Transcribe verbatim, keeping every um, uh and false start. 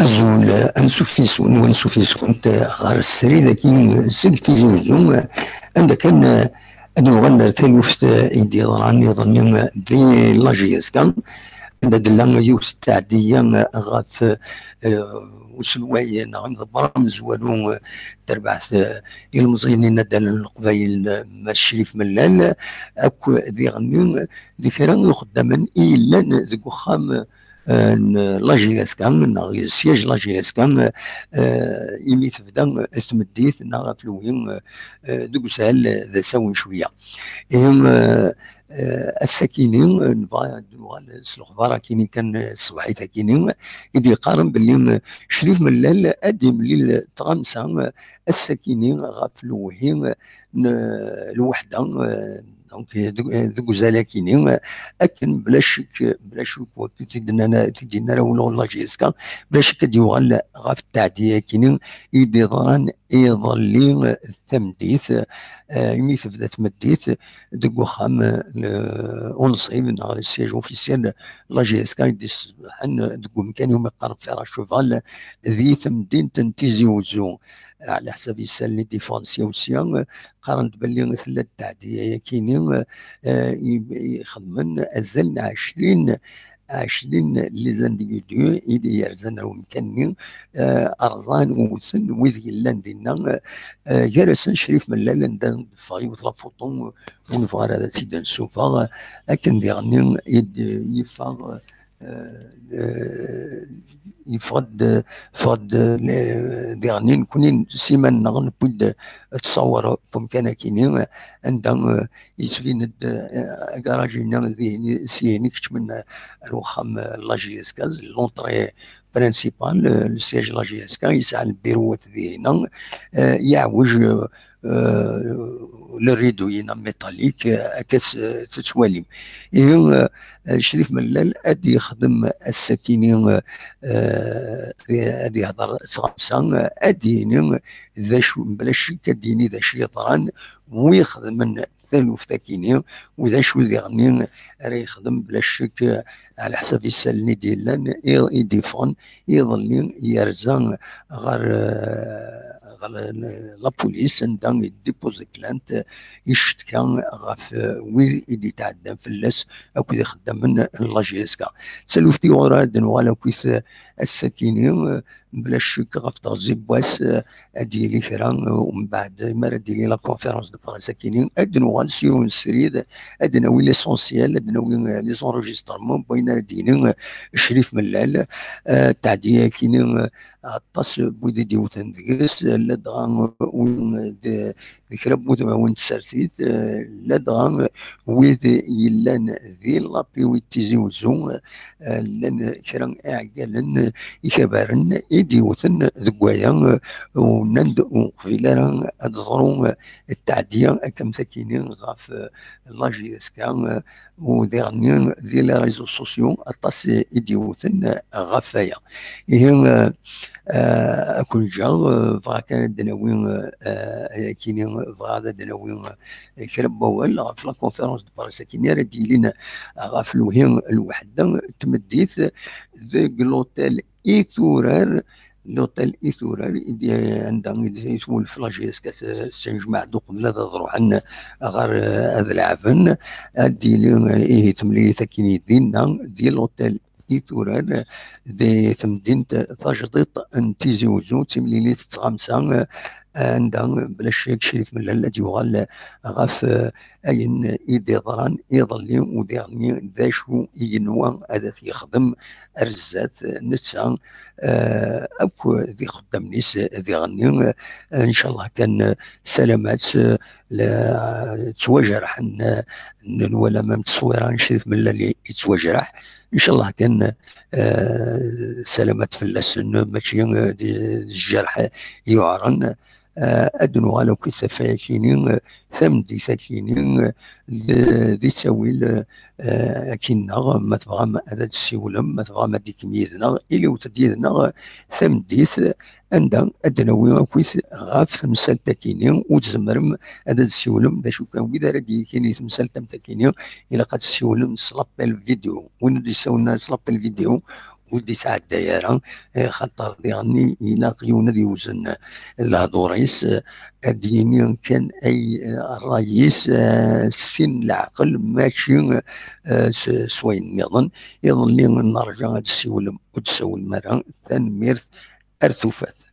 Azul, ansuf yes-wen, wansuf yes-went ɣer srid-agi seg Tizi Uzzu, anda kan ad nuɣal ar taluft i d-yeḍran iḍelli di la J S K, anda d-tella yiwet n tɛeddiya ɣef, eh, uselway neɣ imḍebber amezwaru, eh, terbaɛt, eh, ilemẓiyen inaddalen n Leqbayel, eh, Mass Crif Mellal, akk diɣenni d kra n ixeddamen i yellan deg uxxam, eh, n la J S K, neɣ siège la J S K, eh, imi tebda tmeddit neɣ aflewhi, eh, deg uzal d asawen cwiya. Ihi, eh, eh, ass-akini, eh, nebɣa ad nuɣal s lexbar akini kan, eh, ṣṣbeḥit akini, i d-yeqqaren belli, eh, Crif Mellal ad d-imlil tɣamsa, eh, ass-akini ɣef lewhi, eh, n, eh, lweḥda, eh, donc, eh, deg, eh, deg uzal akini, eh, akken bla ccek, bla ccek, wakken t-id-nnan, t-id-yenna ara wulaɣ la J S K, bla ccek ad d-yuɣal ɣef tɛeddi akini i d-yeḍran iḍelli, eh, tameddit, eh, imi tebda tmeddit deg uxxam, eh, unṣib neɣ le siège officiel la J S K i d-iṣebḥen deg umkan umi qqaren Fer à Cheval di temdint n Tizi Uzzu. Ɛla ḥsab isallen i d-yeffɣen sya u sya, qqaren-d belli tella-d tɛeddiya-yakini, eh, i, i ixedmen azal n ɛecrin, ɛecrin les individus i d-yerzan ar umkan-nni, eh, rẓan, wten wid yellan dinna, eh, gar-asen Crif Mellal, anda d-teffeɣ yiwet la photo ur nebɣi ara ad tt-id-nessufeɣ, akken diɣenni i d-yeffeɣ, eh, eh, yeffeɣ-d, ffeɣ-d, eh, diɣenni nekkni s iman-nneɣ newwi-d ttṣawer n umkan-akini, anda, eh, yettbin-d, eh, agaṛaj-inna dihin, s ihin i keččmen ar uxxam, eh, la J S K, l'entrée principale, eh, le siège la J S K, yesɛa lbiruwat dihina, eh, yeɛwej, eh, eh, le rideau-inna métallique, eh, akka s-, tettwalim. Ihi, eh, Crif Mellal ad yexdem ass-akini, eh, ad yehder s tɣamsa, eh, ad d-yini d acu, bla ccek ad d-yini d acu yeḍran, wi ixedmen taluft-akini, u d acu diɣenni ara yexdem bla ccek, eh, ɛla ḥsab isallen i d-yellan, i, i d-yeffɣen iḍelli, yerza ɣer, eh, ɣer la police, anda i d-déposer plainte, eh, i ccetka ɣef, eh, wid i d-yetɛeddan fell-as akked ixeddamen n la J S K. D taluft iɣur ad d-nuɣal akkit, eh, ass-akini, eh, bla ccek ɣef teɣzi n wass, eh, ad d-yili kra, eh, umbeɛd, mi ara d-tili la conférence de presse akini, ad d-nuɣal s yiwen srid, ad d-nawi l'essentiel, ad d-nawi, eh, les enregistrements n wayen ara d-yini, eh, Crif Mellal, eh, tɛeddi-yakini, eh, aṭas n wid i d-yewten deg-s, ladɣa win d, d kra n wudmawen n tsertit, eh, ladɣa wid yellan di la P U I Tizi Uzzu, eh, llan kra iɛeggalen ikabaren i d-yewten deg waya, eh, u nnan-d ur qbil ara ad teḍru, eh, tɛeddiya akka am takini ɣef, eh, la J S K, eh, u diɣenni di les réseaux sociaux aṭas i d-yewten ɣef waya. Ihi, eh, eh, ad ken-ǧǧeɣ, eh, bɣiɣ kan ad d-nawi, eh, eh, ayakini, bɣiɣ ad d-nawi, eh, kra n wawal ɣef la conférence de presse akini ara d-yilin ɣef lewhi n lweḥda n tmeddit deg l'hôtel Iturar, l'hôtel Iturar, i d-, anda i d-, i twulef la J S K s-, s-, tennejmaɛ-d uqbel ad ruḥen ɣer, eh, ad leɛben, ad d-yili, eh, ihi temlilit akini dinna, di l'hôtel Iturar, di temdint tajdiṭ n Tizi Uzzu, d timlilit n tɣamsa, eh, anda, bla ccek, Crif Mellal ad d-yuɣal ɣef, eh, ayen i d-iḍran iḍelli u diɣenni d acu i yenwa ad t-yexdem ar zdat netta, eh, akk d ixeddamen-is diɣenni, eh, ncallah kan, eh, salamat, eh, la, ttwajerḥen, eh, nwala ma ttṣwira n Crif Mellal yettwajreḥ, ncallah kan, eh, salamat fell-asen, mačči, eh, d, d jjerḥ yuɛren. Eh, ad nuɣal akk i tafaya-kini, eh, tameddit-akini, eh, d, di ttawil, eh, akinneɣ, ma tebɣam ad d-tessiwlem, ma tebɣam ad d-ikem yid-neɣ, iliwet-d yid-neɣ, eh, tameddit, anda ad d-nawi akkit ɣef temsalt-akini, u tzemrem ad d-tessiwlem, d acu kan, wid ara d-yikini temsalt am takini, ilaq ad tessiwlem s l'appel vidéo. Win ur d-yessawlen ara s l'appel vidéo, ur d-isɛedday ara, eh, xaṭer diɣen ilaq yiwen ad yewzen lehdur-is, eh, ad d-yini kan ay, eh, ṛṛay-is, eh, s tin n leɛqel, mačči, eh, s, s wayen nniḍen. Iḍelli nerǧa ad d-tessiwlem, ur d-tessawlem ara. Tanemmirt, ar tufat.